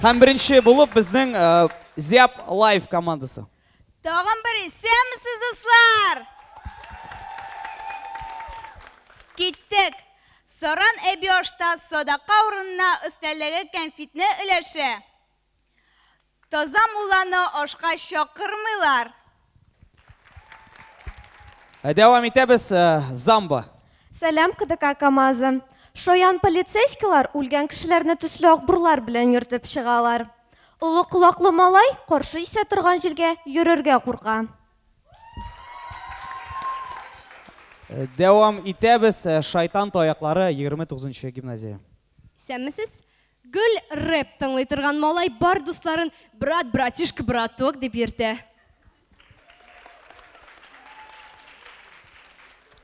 Һәм беренче булып безнең Зяб Лайв командасы. Тагын бер исәнмесез, дуслар! Киттек! Саран әби ашта садака урынына өстәлдәге кәнфитне өләшә. Таза мулланы ашка чакырмыйлар. Дәвам итәбез, Замба. Сәлам, КДК КАМАЗы. Шаян полицейскийлар үлгән кешеләрне төсле акбурлар белән йөртеп чыгалар. Олы колаклы малай каршы исә торган җилгә йөрергә курка. Дәвам итәбез, Шайтан таяклары, 29 гимназия. Исәнмесез. Гел рэп тыңлый торган малай бар дусларын брат, братишка, браток дип йөртә.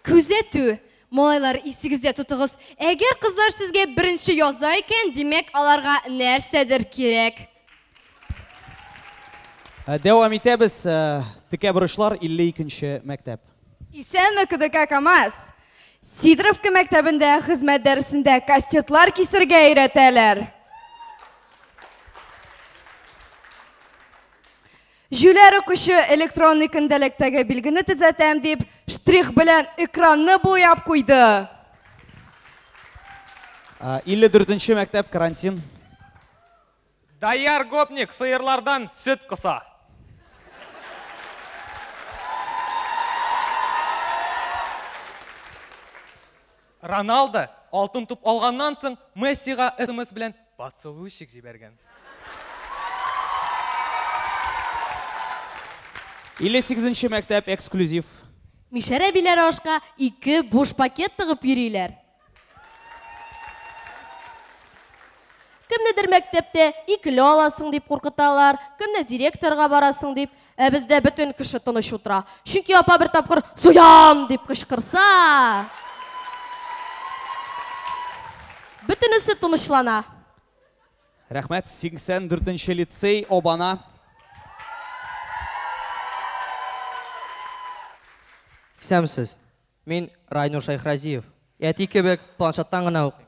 Күзәтү. Малайлар, исегездә тотыгыз. Әгәр кызлар сезгә беренче яза икән, димәк, аларга нәрсәдер кирәк. Дәвам итәбез. Текә борычлар, 52 мәктәп. Исәнме, КДК КАМАЗ. Сидоровка мәктәбендә хезмәт дәресендә кастетлар кисергә өйрәтәләр. Җүләр укучы электронный көндәлектәге билгене төзәтәм дип, штрих белән экранны буяп куйды. 54 мәктәп, карантин. Даяр гопник сыерлардан сөт кыса. Роналдо алтын туп алганнан соң Мессига СМС белән поцелуйчик җибәргән. 58 мәктәп, эксклюзив. Мишәр әбиләре ашка 2 буш пакет тыгып йөриләр. Кемнедер мәктәптә икеле аласың дип куркыталар, кемне директорга барасың дип. Ә бездә бөтен кеше тыныч утыра. Чөнки апа бер тапкыр суям дип кычкырса, бөтенесе тынычлана. Рәхмәт, 84 лицей, Обана. Исәнмесез. Мин Райнур Шәйхразиев. Әти кебек планшеттан гына укыйм.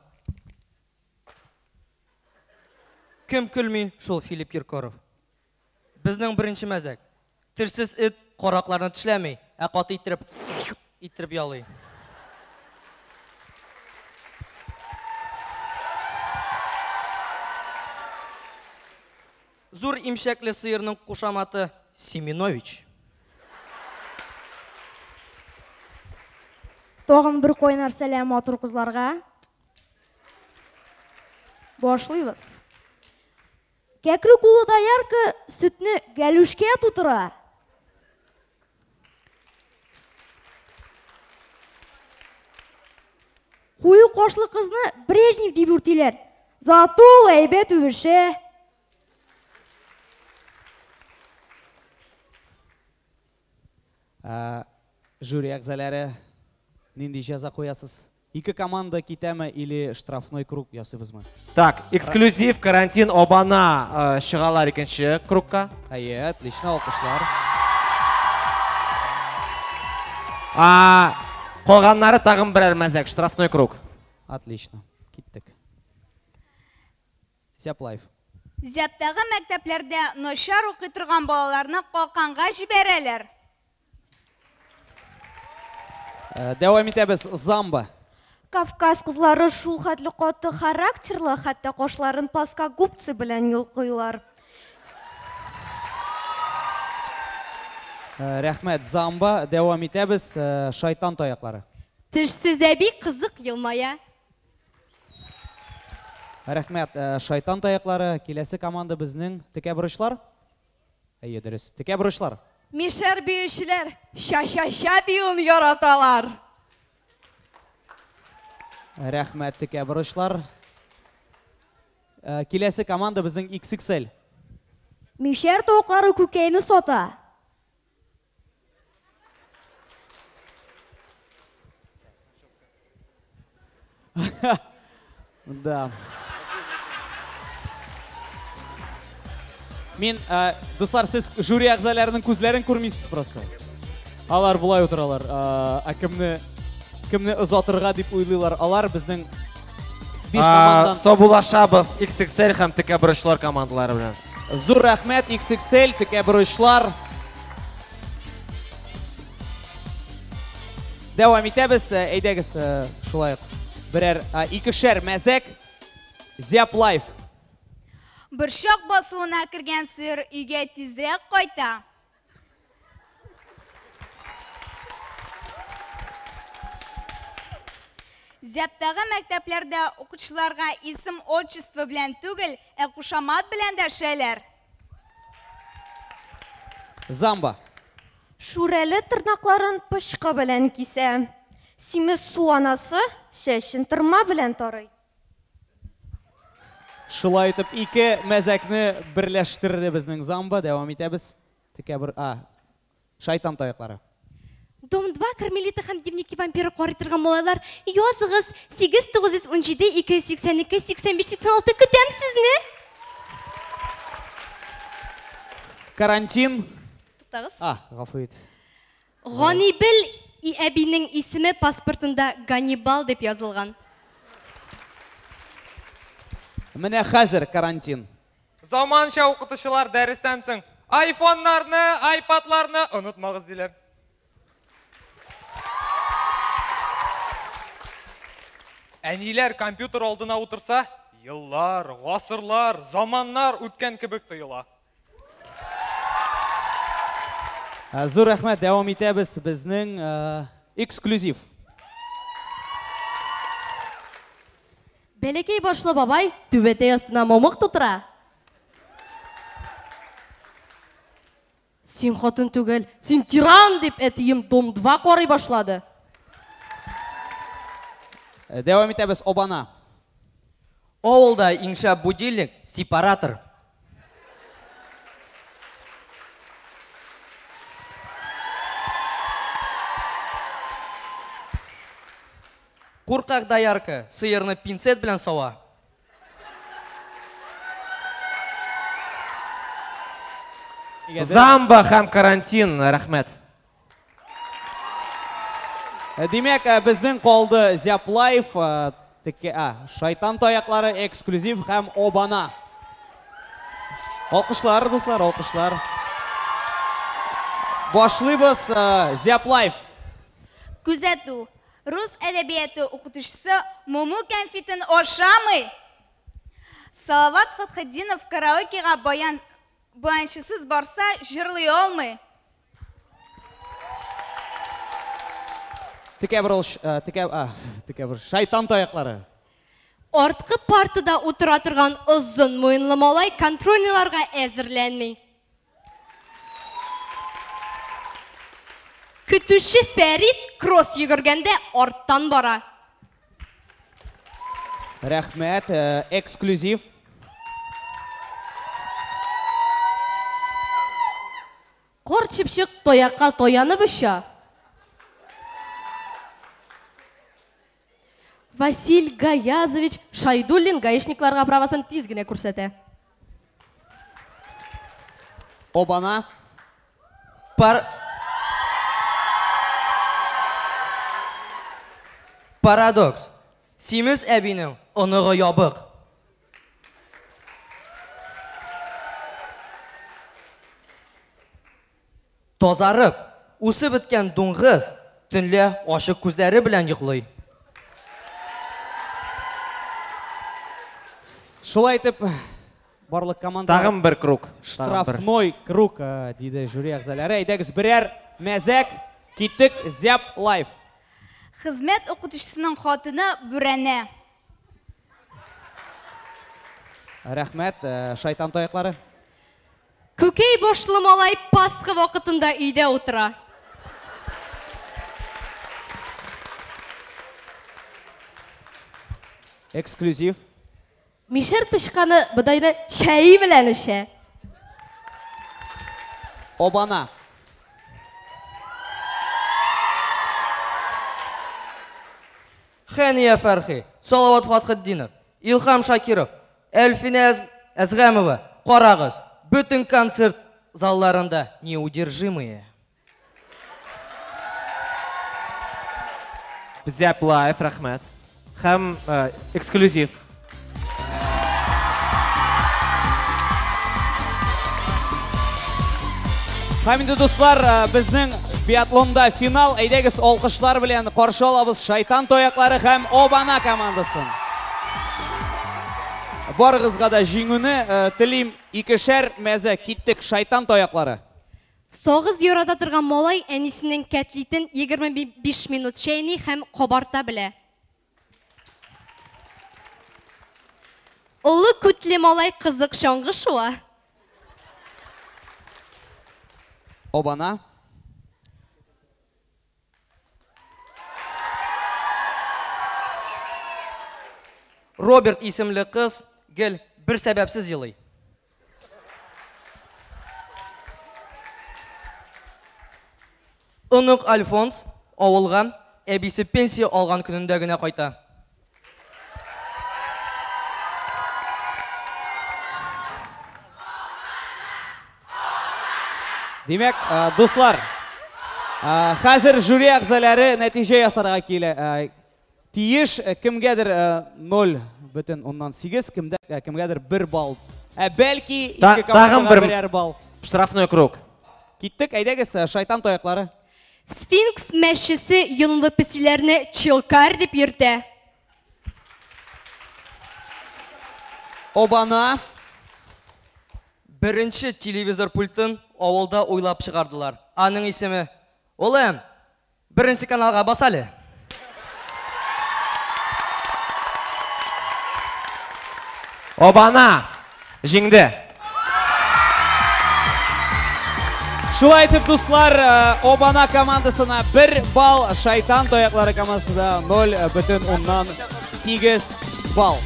Кем көлми, шул Филипп Киркоров. Безнең беренче мәзәк. Тешсез эт каракларны тешләми, ә каты иттереп, иттереп ялый. Зур имчәкле сыерның кушаматы Семенович. Тагын бер кайнар сәлам матур кызларга. Башлыйбыз. Кәкре кулы доярка сөтне гәлүшкә тутыра. Кую кашлы кызны Брежнев дип үртиләр. Зато ул әйбәт үбешә. Жюри әгъзалары, нинди җәза куясыз? Ике команда китәме или штрафной круг ясыйбызмы? Так, эксклюзив карантин Обана чыгалар икенче кругка. Әйе, отлично, алкышлар. Калганнары тагын берәр мәзәк, штрафной круг. Отлично, киттек. Зяб лайф. Зябтагы мәктәпләрдә начар укый торган балаларны калканга җибәрәләр. Дәвам итәбез, Замба. Кавказ кызлары шул хәтле каты характерлы, хәтта кашларын плоскогубцы белән йолкыйлар. Рәхмәт, Замба. Дәвам итәбез, шайтан таяклары. Тешсез әби кызык елмая. Рәхмәт, шайтан таяклары. Киләсе команда безнең текә борычлар. Әйе, дөрес. Текә борычлар. Мишәр биючеләр ша-ша-ша биюен яраталар. Рәхмәт, текә борычлар. Киләсе команда безнең XXL. Мишәр тавыклары күкәйне сата. Да. Мин, дуслар, сез жюри әгъзаларының күзләрен күрмисез просто. Алар болай утыралар. Ә кемне озатырга дип уйлыйлар. Алар безнең Биш командадан. Саубуллашабыз XXL һәм Текә борычлар командалары белән. Зур рәхмәт XXL, Текә борычлар. Дәвам итәбез. Әйдәгез, шулай ук берәр икешәр мәзәк. Зяб Лайф. Борчак басуына кергән сыер өйгә тизрәк кайта. Зябтагы мәктәпләрдә укучыларга исем-отчество белән түгел, ә кушамат белән дәшәләр. Замба. Шүрәле тырнакларын пычкы белән кисә. Симез су анасы чәчен тырма белән тарый. Шулай итеп, ике мәзәкне берләштерде безнең Замба. Дәвам итәбез. Текә бер, а, шайтан таяклары. Дом 2, Кармелита һәм Дневники вампира карый торган малайлар, языгыз 8 917 282 85 86 көтәм сезне. Карантин. Туктагыз. А, гафу ит. Ганибел әбинең исеме паспортында Ганнибал дип язылган. Менә хәзер карантин. Заманча укытучылар дәрестән соң айфоннарны, айпадларны онытмагыз диләр. Әниләр компьютер алдына утырса, еллар, гасырлар, заманнар үткән кебек тоела. Зур рәхмәт, дәвам итәбез безнең эксклюзив. Бәләкәй башлы бабай түбәтәй астына мамык тутыра. Син хатын түгел, син тиран, дип әтием Дом 2 карый башлады. Дәвам итәбез, Обана. Авылда иң шәп будильник сепаратор. Куркак доярка сыерны пинцет белән сава. Замба һәм карантин, рәхмәт. Димәк, безнең калды Зяб Лайф, теке, а, шайтан таяклары, эксклюзив һәм Обана. Алкышлар, дуслар, алкышлар. Башлыйбыз, Зяб Лайф. Күзәтү. Рус әдәбияты укытучысы муму кәнфитен ашамый. Салават Фатхетдинов караокега баян баянчысыз барса, җырлый алмый. Текә бер ул, текә, а, текә бер шайтан таяклары. Арткы партада утыра торган озын муенлы малай контрольныйларга әзерләнми. Көтүче Фәрит кросс йөгергәндә арттан бара. Рәхмәт, эксклюзив. Кар чыпчык таякка таянып оча. Василь Гаязович Шайдуллин гаишникларга правасын тиз генә күрсәтә. Обана. Пар Парадокс. Симез әбинең оныгы ябык. Тазарып, үсеп беткән дуңгыз төнлә ачык күзләре белән йоклый. Шулай итеп, барлык команда Тагын бер круг. Штрафной круг, диде жюри әгъзалары. Әйдәгез, берәр мәзәк. Киттек, Зяб Лайф. Хезмәт укытучысының хатыны бүрәнә. Рәхмәт, шайтан таяклары. Күкәй башлы малай Пасха вакытында өйдә утыра. Эксклюзив. Мишәр тычканы бодайны чәй белән эчә. Обана. Хәния Фәрхи, Салават Фатхетдинов, Илһам Шакиров, Әлфинә Әзгәмова, карагыз, бөтен концерт залларында неудержимые. Зяб Лайф, рәхмәт. һәм эксклюзив. Һәм инде, дуслар, безнең биатлонда финал. Әйдәгез, алкышлар белән каршы алабыз Шайтан таяклары һәм Обана командасын. Барыгызга да җиңүне телим. Икешәр мәзәк. Киттек, Шайтан таяклары. Сагыз ярата торган малай әнисенең кәтлитен 25 минут чәйни һәм кабарта белә. Олы күтле малай кызык чаңгы шуа. Обана. Роберт исемле кыз гел бер сәбәпсез елый. Онык Альфонс авылга әбисе пенсия алган көнендә генә кайта. Димәк, дуслар, хәзер жюри әгъзалары нәтиҗә ясарга килә. Тиеш кемгәдер 0,8, кемдә кемгәдер 1 балл. Ә бәлки ике командага берәр балл. Штрафной круг. Киттек, әйдәгез, Шайтан таяклары. Сфинкс мәчесе йонлы песиләрне челкарь дип йөртә. Обана. Беренче телевизор пультын авылда уйлап чыгардылар. Аның исеме: Улым, беренче каналга бас әле. Обана җиңде. Шулай итеп, дуслар, Обана командасына 1 балл, Шайтан таяклары командасына 0,8 балл.